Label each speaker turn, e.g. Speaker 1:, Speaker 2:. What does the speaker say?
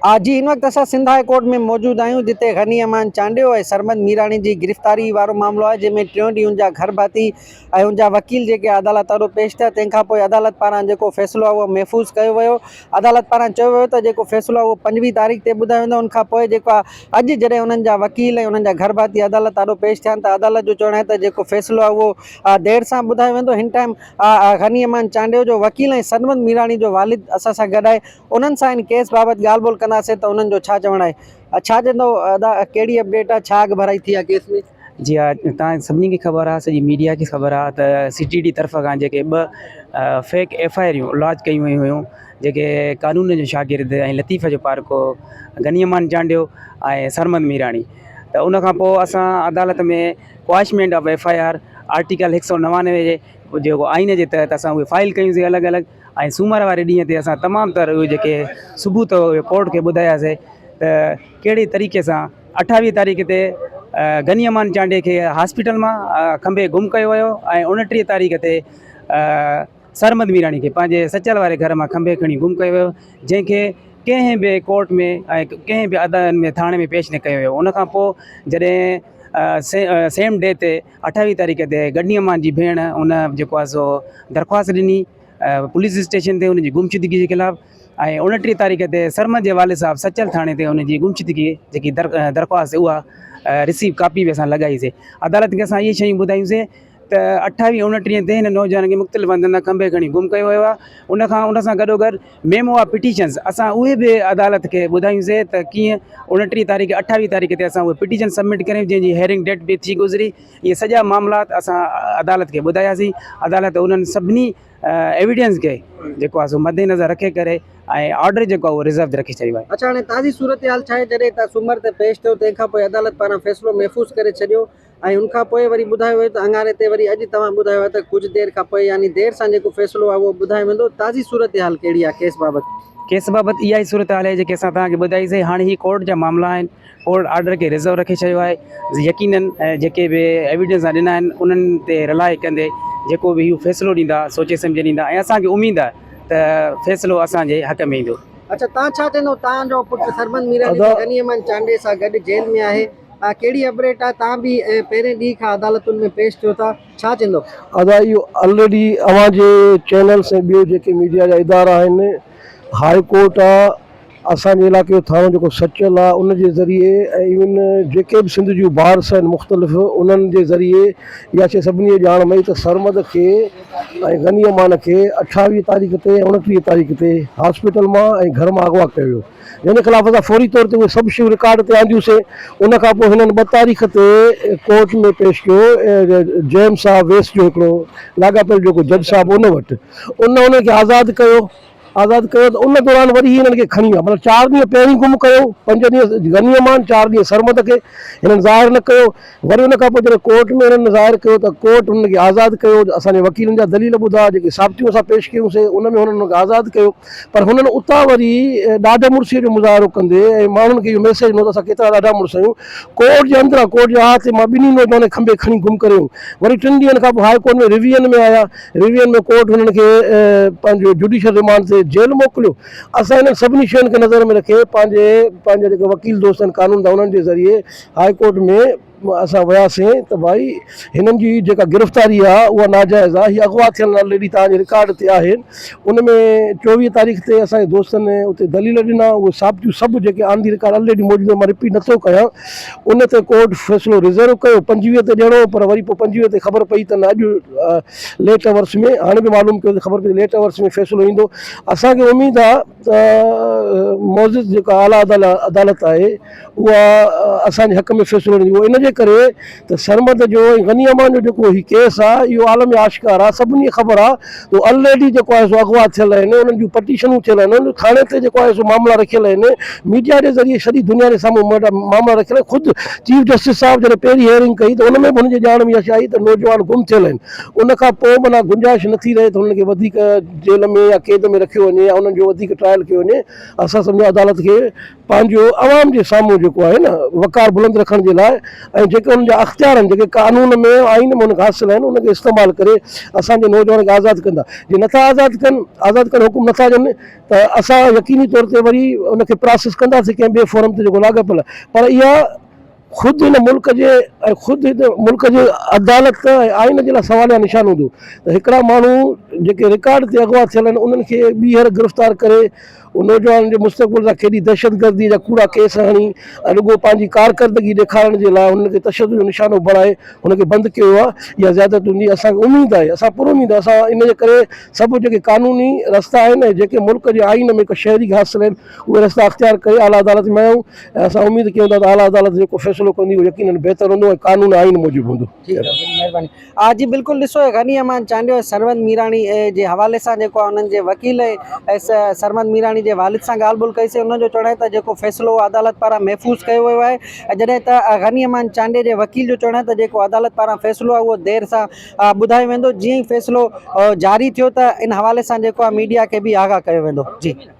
Speaker 1: جي هن وقت اسان سنڌ هاء ڪورٽ ۾ موجود آهيون جتي غني امان چانڊيو ۽ سرمد ميراڻي جي گرفتاري وارو معاملو آهي جنهن ۾ ٽيون ڏينهن ان جا گهر ڀاتي ۽ ان جا وڪيل جيڪي عدالت آڏو پيش ٿيا تنهن کان پوء عدالت پاران جيڪو فيصلو آهي اهو محفوظ ڪيو ويو عدالت پاران چيو ويو ته جيڪو فيصلو آهي اهو 25 تاريخ تي ٻڌايو ويندو ان کان پوء جيڪو آهي اڄ جڏهن انهن جا وڪيل ۽ انهن جا گهر ڀاتي عدالت آڏو پيش ٿيا آهن ته عدالت جو چوڻ آهي ته جيڪو فيصلو آهي اهو دير سان ٻڌايو ويندو هن ٽائيم غني امان چانڊيو جو وڪيل ۽ سرمد ميراڻي جو والد اسان سان گڏ آهي انهن سان ان ڪيس بابت ڳالهه ٻولهه ڪنداسين ته انهن جو ڇا چوڻ آهي. ڇا چوندو ادا ڪهڙي اپڊيٽ آهي ڇا اڳڀرائي ٿي آهي ڪيس ۾؟
Speaker 2: جي ها توهان سڀني کي خبر آهي سڄي ميڊيا کي خبر آهي ته سي ٽي ڊي طرف کان جيڪي ٻه فيڪ ايف I آريون لاج ڪيون ويون هيون جيڪي قانون جو شاگرد ۽ لطيف جو پارکو غني امان چانڊيو ۽ سرمد ميراڻي ته ان کان پوء اسان عدالت ۾ quashment of F I R article هڪ سو 99 جي جيڪو آئين جي تحت اسان اهي فائل ڪيونسين الڳ الڳ ۽ سومر واري ڏينهن تي اسان تمام تر اهي جيڪي ثبوت اهي ڪورٽ کي ٻڌاياسي ته ڪهڙي طريقي سان 28 تاريخ تي غني امان چانڊيي کي هاسپيٽل مان کنڀي گم ڪيو ويو ۽ 29 تاريخ تي سرمد ميراڻي کي پنهنجي سچل واري گهر مان کنڀي کڻي گم ڪيو ويو جنهن کي ڪنهن به ڪورٽ ۾ ۽ ڪنهن به عدالت ۾ ٿاڻي ۾ پيش نه ڪيو ويو ان کان پوء جڏهن سيم ڊي تي 28 تاريخ تي غني امان جي ڀيڻ ان جيڪو آهي سو درخواست ڏني پوليس اسٽيشن تي ان جي گمشدگي جي خلاف ۽ 29 تاريخ تي سرمد جي والد صاحب سچل ٿاڻي تي ان جي گمشدگي جيڪي درخواست اها رسيو ڪاپي به اسان لڳائي سي عدالت کي اسان اهي شيون ٻڌايون سي ته 28 29 تي هن نوجوان کي مختلف هنڌن تان کنڀي کڻي گم ڪيو ويو آهي ان کان ان سان گڏو گڏ ميمو آف پٽيشنز اسان اهي به عدالت کي ٻڌايون سي ته ڪيئن 29 تاريخ 28 تاريخ تي اسان اهي پٽيشن سبمٽ ڪريون جنهن جي هيئرنگ ڊيٽ به ٿي گذري اهي سڄا معاملات اسان عدالت کي ٻڌاياسين عدالت انهن سڀني ايويڊنس کي جيڪو آهي سو مد نظر رکي ڪري ۽ آرڊر جيڪو آهي اهو ريزرو رکي ڇڏيو آهي.
Speaker 1: اڇا هاڻي تازي صورتحال ڇا آهي جڏهن ته سومر تي پيش ٿيو تنهن کان پوء عدالت پاران فيصلو محفوظ ڪري ڇڏيو ۽ ان کان پوء وري ٻڌايو ويو ته اڱاري تي وري اڄ توهان ٻڌايو آهي ته ڪجهه دير کان پوء يعني دير سان جيڪو فيصلو آهي اهو ٻڌايو ويندو تازي صورتحال ڪهڙي آهي ڪيس بابت؟
Speaker 2: ڪيس بابت اها ئي صورتحال آهي جيڪي اسان توهان کي ٻڌائي سي هاڻي هي ڪورٽ جا معاملا آهن ڪورٽ آرڊر کي ريزرو رکي ڇڏيو آهي يقينن جيڪي به ايويڊنس ڏنا آهن انهن تي رلائي ڪندي جيڪو به هو فيصلو ڏيندا سوچي سمجهي ڏيندا ۽ اسان کي اميد آهي ته فيصلو اسان جي حق ۾ ايندو.
Speaker 1: اڇا توهان ڇا چوندو توهان جو پٽ سرمد ميراڻي به غني امان چانڊيي سان گڏ جيل ۾ آهي ڪهڙي اپڊيٽ آهي توهان به پهرين ڏينهن کان عدالتن ۾ پيش ٿيو ٿا ڇا چوندو.
Speaker 3: ادا اهو الريڊي اوهان جي چينلس ۽ ٻيو جيڪي ميڊيا جا ادارا آهن هاء ڪورٽ آ اسان جي علائقي جو ٿاڻو جيڪو سچل آ ان جي ذريعي ۽ ايون جيڪي به سنڌ جون بارس آهن مختلف انهن جي ذريعي اها شيء سڀني جي ڄاڻ ۾ ته سرمد کي ۽ غني امان کي 28 تاريخ تي ۽ 29 تاريخ تي هاسپيٽل مان ۽ گهر مان اغوا ڪيو ويو جنهن جي خلاف اسان فوري طور تي اهي سڀ شيون رڪارڊ تي آنديون سين ان کان پوء هنن 2 تاريخ تي ڪورٽ ۾ پيش ڪيو جيم صاحب ويس جو هڪڙو لاڳاپيل جيڪو جج صاحب ان وٽ ان انهن کي آزاد ڪيو آزاد ڪيو ته ان دوران وري هي هنن کي کڻي ويا مطلب چار ڏينهن پهرين گم ڪيو پنج ڏينهن غني امان چار ڏينهن سرمد کي هنن ظاهر نه ڪيو وري ان کان پوء جڏهن ڪورٽ ۾ هنن ظاهر ڪيو ته ڪورٽ هنن کي آزاد ڪيو اسان جي وڪيلن جا دليل ٻڌا جيڪي ثابتيون اسان پيش ڪيون سي ان ۾ هنن هنن کي آزاد ڪيو پر هنن اتان وري ڏاڍ مڙسي جو مظاهرو ڪندي ۽ ماڻهن کي اهو ميسيج ڏنو ته اسان ڪيترا ڏاڍا مڙس آهيون ڪورٽ جي اندران ڪورٽ جي احاطي مان ٻنهي نوجوانن کي کنڀي کڻي گم ڪري ويون وري ٽن ڏينهن کان پوء هاء ڪورٽ ۾ ريويئن ۾ آيا ريوين ۾ ڪورٽ هنن کي پنهنجو جوڊيشل ريمانڊ تي جيل موڪليو. اسان انهن سڀني شين کي نظر ۾ رکي پنهنجي پنهنجا جيڪي وڪيل دوست آهن قانون دان انهن جي ذريعي هاء ڪورٽ ۾ اسان وياسين ته ڀائي هنن جي جيڪا گرفتاري آهي اها ناجائز آهي هي اغوا ٿيل آلريڊي توهان جي رڪارڊ تي آهن ان ۾ 24 تاريخ تي اسان جي دوستن اتي دليل ڏنا اهي ثابتيون سڀ جيڪي آن the record already موجود آهن مان رپيٽ نٿو ڪيان ان تي ڪورٽ فيصلو ريزرو ڪيو 25 تي ڏيڻو هو پر وري پوء 25 تي خبر پئي ته نه اڄ ليٽ اورس ۾ هاڻي به معلوم ڪيو ته خبر پئي ليٽ اورس ۾ فيصلو ايندو اسان کي اميد آ ته معزز جيڪا اعليٰ عدالت آهي اها اسان جي حق ۾ فيصلو ڏيندي اهو ان جي ڪري ته سرمد جو ۽ غني امان جو جيڪو هي ڪيس آ اهو عالم آشڪار آ سڀني کي خبر آ ته الريڊي جيڪو آهي سو اغوا ٿيل آهن انهن جون پٽيشنون ٿيل آهن انهن ٿاڻي تي جيڪو آهي سو معاملا رکيل آهن ميڊيا جي ذريعي سڄي دنيا جي سامهون معاملا رکيل آهن خود چيف جسٽس صاحب جڏهن پهرين هيئرنگ ڪئي ته ان ۾ به هن جي ڄاڻ ۾ اها شيء آئي ته نوجوان گم ٿيل آهن ان کان پوء معنيٰ گنجائش نٿي رهي ته هنن کي وڌيڪ جيل ۾ يا قيد ۾ رکيو وڃي يا انهن جو وڌيڪ ٽرائل ڪيو وڃي اسان سمجهون عدالت کي پنهنجو عوام جي سامهون جيڪو آهي نه وقار بلند رکڻ جي لاء ۽ جيڪي انهن جا اختيار آهن جيڪي قانون ۾ آئين ۾ انهن کي حاصل آهن ان کي استعمال ڪري اسان جي نوجوان کي آزاد ڪندا جي نٿا آزاد ڪن آزاد ڪرڻ حڪم نٿا ڏين ته اسان يقيني طور تي وري ان کي پراسيس ڪنداسين ڪنهن ٻئي فورم تي جيڪو لاڳاپيل آهي پر اها خود هن ملڪ جي ۽ خود هن ملڪ جي عدالت ۽ آئين جي لاء سواليا نشان هوندو ته هڪڙا ماڻهو جيڪي رڪارڊ تي اغوا ٿيل آهن انهن کي ٻيهر گرفتار ڪري نوجوانن جي مستقبل سان کيڏي دهشتگردي جا ڪوڙا ڪيس هڻي ۽ رڳو پنهنجي ڪارڪردگي ڏيکارڻ جي لاء انهن کي تشدد جو نشانو بڻائي هن کي بند ڪيو ويو آهي اها زيادتي هوندي اسان کي اميد آهي اسان پر اميد اسان ان جي ڪري سڀ جيڪي قانوني رستا آهن ۽ جيڪي ملڪ جي آئين ۾ هڪ شهري کي حاصل آهن اهي رستا اختيار ڪري اعليٰ عدالت ۾ آيا آهيون ۽ اسان اميد ڪيون ٿا ته اعليٰ عدالت جيڪو فيصلو ڪندي اهو يقينن بهتر هوندو ۽ قانون آئين موجب هوندو.
Speaker 1: ٺيڪ آهي وڏي مهرباني. آ جي بلڪل ڏسو غني امان چانڊيو ۽ سرمد ميراڻي جي حوالي سان جيڪو آهي انهن جي وڪيل ۽ سرمد ميراڻي جي والد سان ڳالهه ٻولهه ڪئي سي انهن جو چوڻ آهي ته جيڪو فيصلو عدالت پاران محفوظ ڪيو ويو آهي ۽ جڏهن ته غني امان چانڊيي جي وڪيل جو چوڻ آهي ته جيڪو عدالت پاران فيصلو آهي اهو دير سان ٻڌايو ويندو جيئن ئي فيصلو جاري ٿيو ته ان حوالي سان جيڪو آهي ميڊيا کي به آگاهه ڪيو ويندو جي.